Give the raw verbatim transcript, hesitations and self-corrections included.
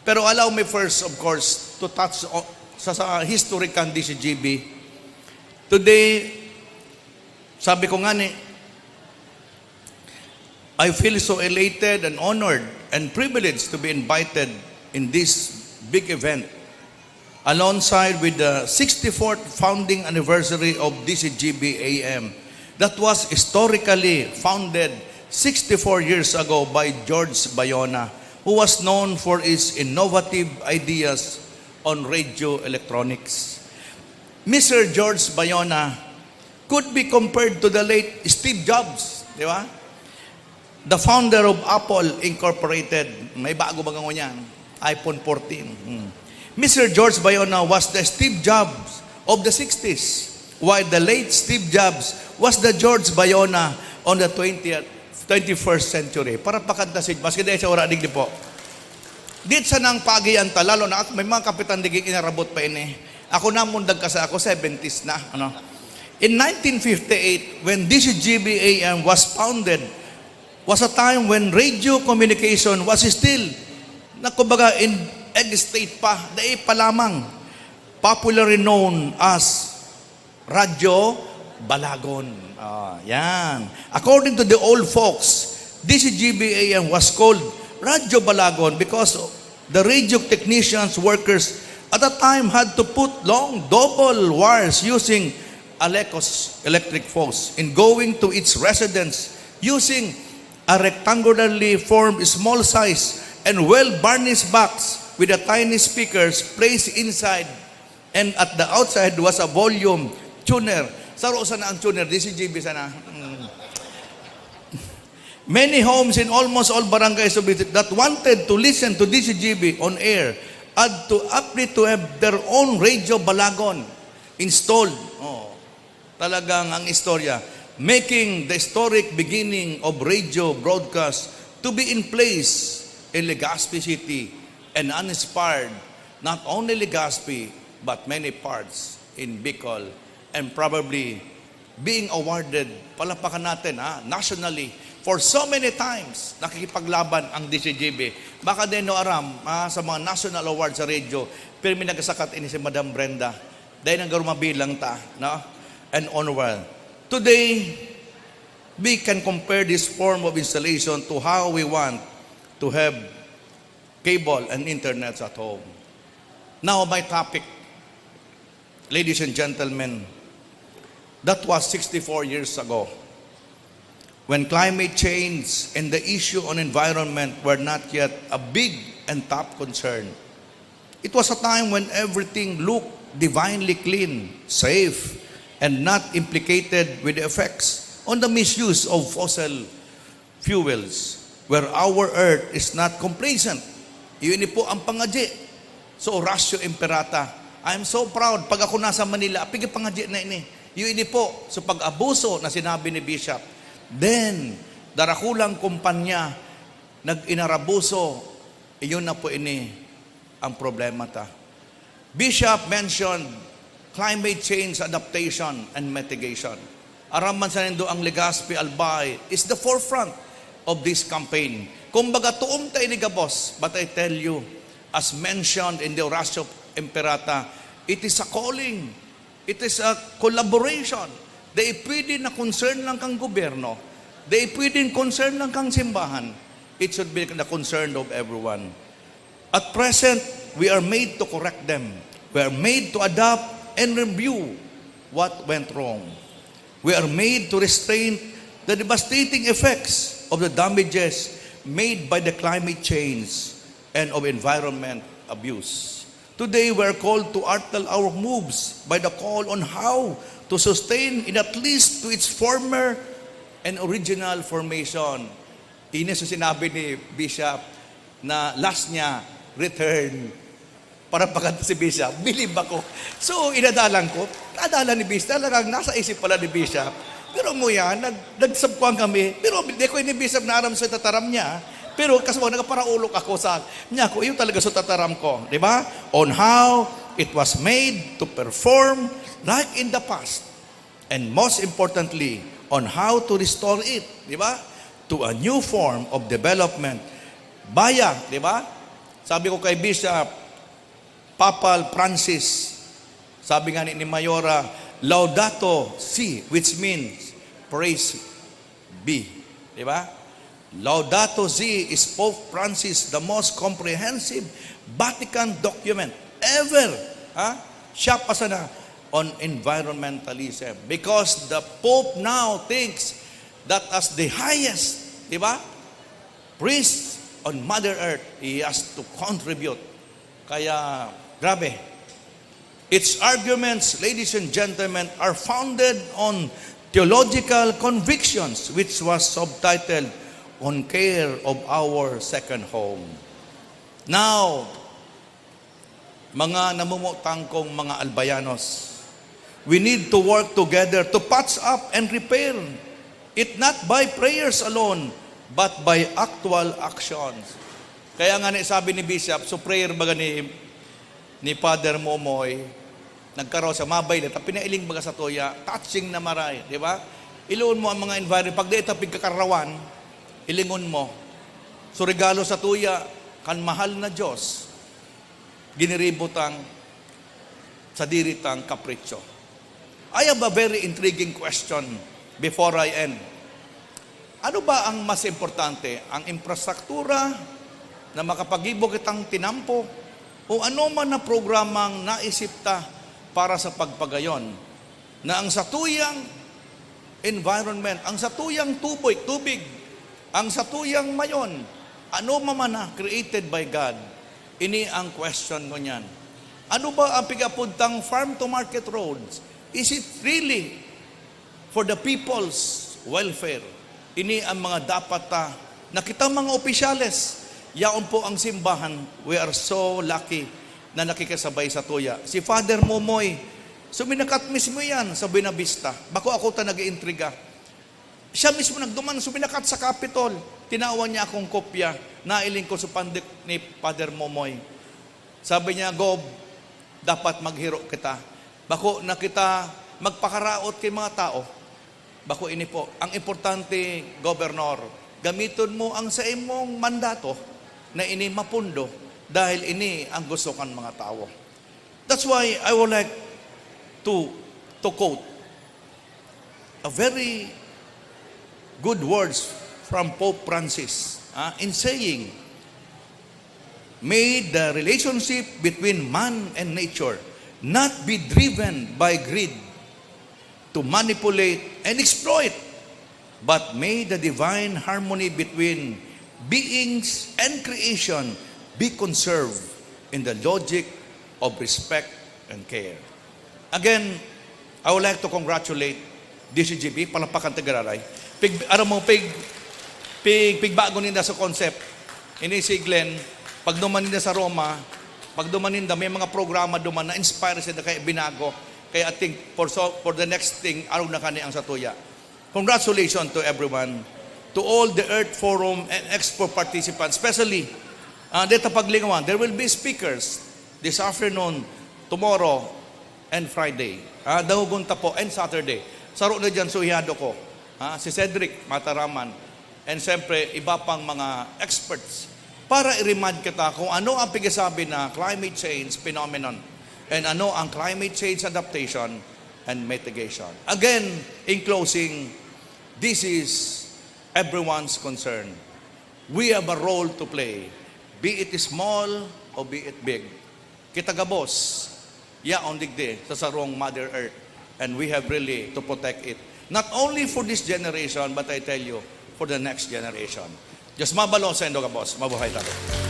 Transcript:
Pero allow me first, of course, to touch o-, sa, sa history kan D C G B. Today, sabi ko nga ni, I feel so elated and honored and privileged to be invited in this big event alongside with the sixty-fourth founding anniversary of D C G B A M that was historically founded sixty-four years ago by George Bayona, who was known for his innovative ideas on radio electronics. Mister George Bayona could be compared to the late Steve Jobs, di ba? The founder of Apple Incorporated. May bago ba ngunyan? iPhone fourteen. Hmm. Mister George Bayona was the Steve Jobs of the sixties, while the late Steve Jobs was the George Bayona on the twentieth, twenty-first century. Para pakanta si, maski dahil sa ora, digdi po. Dit sanang paagian ta, lalo na ako, may mga kapitan digdi inarabot pa ini. Ako namundag kasi ako, seventies na. Ano? In nineteen fifty-eight, when D C G B A M was founded, was a time when radio communication was still, na kumbaga, in egg state pa, dai pa lamang, popularly known as Radyo Balagon. Ah, yan. According to the old folks, D C G B A M was called Radyo Balagon because the radio technicians, workers at that time had to put long double wires using Alecos electric poles in going to each residence using a rectangularly formed small size and well varnished box with a tiny speakers placed inside, and at the outside was a volume tuner. Saro sana ang tuner, D C G B sana. Mm. Many homes in almost all barangays of it that wanted to listen to D C G B on air had to upgrade to have their own radio Balagon installed. Oh, talagang ang istorya, making the historic beginning of radio broadcast to be in place in Legazpi City and uninspired not only Legazpi but many parts in Bicol and probably being awarded, palapakan natin, ha, nationally, for so many times, nakikipaglaban ang D C G B. Baka din no aram, ha, sa mga national awards sa radio, pero may nagsakat ini si Madam Brenda. Dahil nang mabilang ta, no? And onward. Today, we can compare this form of installation to how we want to have cable and internet at home. Now, my topic, ladies and gentlemen, that was sixty-four years ago, when climate change and the issue on environment were not yet a big and top concern. It was a time when everything looked divinely clean, safe, and not implicated with the effects on the misuse of fossil fuels, where our earth is not complacent. Iyo ini po ang pangadyi sa Oratio Imperata. I am so proud. Pag ako nasa Manila, pigi pangadyi na ini. Iyo ini po sa pag-abuso na sinabi ni Bishop. Then, darakulang kumpanya, nag-inarabuso. Iyon na po ini ang problema ta. Bishop mentioned climate change adaptation and mitigation. Aram man sa nindo, ang Legazpi Albay is the forefront of this campaign. Kumbaga, tuom ta ini gabos, but I tell you, as mentioned in the Oratio Imperata, it is a calling. It is a collaboration. Dai pwede na concern lang kang gobyerno. Dai pwedeng concern lang kang simbahan. It should be the concern of everyone. At present, we are made to correct them. We are made to adapt and review what went wrong. We are made to restrain the devastating effects of the damages made by the climate change and of environment abuse. Today, we are called to alter our moves by the call on how to sustain it at least to its former and original formation. Ini sa sinabi ni Bishop na last niya, return. Para pakanta si Bishop, bilib ako. So, inadalan ko, adalan ni Bishop, talagang nasa isip pala ni Bishop. Pero mo yan, nag, nagsabkuhan kami, pero di ko ini Bishop na aram sa tataram niya. Pero kasi mo, nagparaulok ako sa niya ko, iyo talaga sa tataram ko, di ba? On how it was made to perform like in the past. And most importantly, on how to restore it, di ba? To a new form of development via, di ba? Sabi ko kay Bishop, Papal Francis, sabi nga ni, ni Mayora, "Laudato Si," which means, "Praise be." Di ba? "Laudato Si" is Pope Francis, the most comprehensive Vatican document ever. Ha? Siya pa sana on environmentalism. Because the Pope now thinks that as the highest, di ba? Priest on Mother Earth, he has to contribute. Kaya, grabe. Its arguments, ladies and gentlemen, are founded on theological convictions, which was subtitled On Care of Our Second Home. Now, mga namumutang kong mga Albayanos, we need to work together to patch up and repair it, not by prayers alone, but by actual actions. Kaya nga ni, sabi ni Bishop, so prayer baga ni, ni Father Momoy, nagkaraw siya, mabay na, ta pinailing baga sa tuya, touching na maray, di ba? Iloon mo ang mga environment. Pag di ito pigkakarawan, ilingon mo. So regalo sa tuya, kan mahal na Diyos, giniribo tang sadiri tang kapritso. I have a very intriguing question before I end. Ano ba ang mas importante? Ang infrastruktura na makapagibo kitang tinampo? O ano man na programang naisip ta para sa pagpagayon na ang satuyang environment, ang satuyang tuboy, tubig, ang satuyang mayon, ano man na created by God? Ini ang question ko niyan. Ano ba ang pig-apod tang farm to market roads? Is it really for the people's welfare? Ini ang mga dapat ta, na kita mga opisyales, yaon po ang simbahan, we are so lucky na nakikisabay sa tuya. Si Father Momoy, suminakat mismo yan sa Buenavista. Bako ako ta nag-iintriga. Siya mismo nagduman, suminakat sa Capitol. Tinawan niya akong kopya. Nailing ko sa pandik ni Father Momoy. Sabi niya, "Gob, dapat maghiro kita. Bako na kita magpakaraot ki mga tao." Bako ini po. Ang importante, Gobernador, gamiton mo ang sa imong mandato na ini mapundo dahil ini ang gusto kan mga tawo. That's why I would like to, to quote a very good words from Pope Francis, ah, in saying, "May the relationship between man and nature not be driven by greed to manipulate and exploit, but may the divine harmony between beings and creation be conserved in the logic of respect and care." Again, I would like to congratulate D C G B, palapakan ta giraray. Pig, aram mo, pig, pig, pigbago ninda sa concept. Ini si Glenn, pag duman ninda sa Roma, pag duman ninda, may mga programa duman na inspire sila kaya binago. Kaya I think for, so, for the next thing, arog na kani ang satuya. Congratulations to everyone, to all the Earth Forum and Expo participants, especially, ah, deta paglingawan, there will be speakers this afternoon, tomorrow, and Friday. Ah, dahogon ta po, and Saturday. Saro na diyan suhiyado ko, ah, si Cedric Mataraman, and siyempre, iba pang mga experts para i-remind kita kung ano ang pigasabi na climate change phenomenon and ano ang climate change adaptation and mitigation. Again, in closing, this is everyone's concern. We have a role to play, be it small or be it big. Kita gabos, yaon digdi sa sarong Mother Earth, and we have really to protect it. Not only for this generation, but I tell you, for the next generation. Diyos mabalos saindo gabos. Mabuhay tayo.